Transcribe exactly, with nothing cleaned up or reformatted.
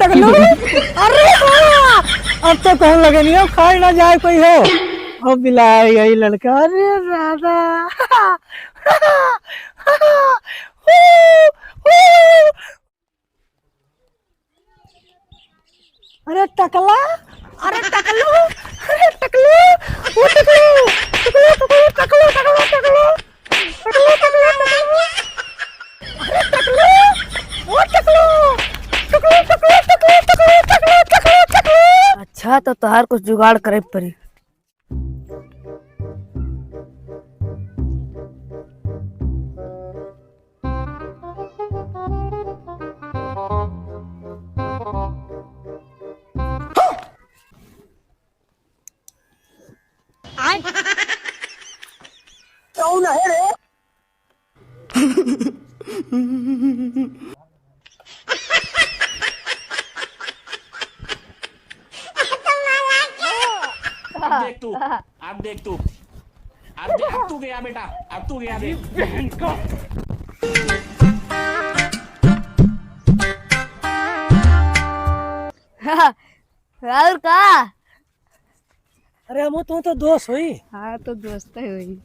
अरे हाँ, अब तो कौन लगे नहीं हो, खाए ना जाए कोई हो। अब बिलाए गई लड़का, अरे दादा। अरे टकला, अरे टकलू, अरे टकलू, ओ टकलू, टकलू, टकलू, टकलू, टकलू, टकलू। टकलू, टकलू, टकलू। अरे टकलू, ओ टकलू, टकलू, टकलू, टकलू। अच्छा, तो तोहार कुछ जुगाड़ करे पड़ी। कौन है रे? अब देख तू, अब देख तू, अब देख, अब तू गया बेटा, अब तू गया देख। और का? अरे हमहू तू तो दोस्त होई। हाँ, तो दोस्त ही होई।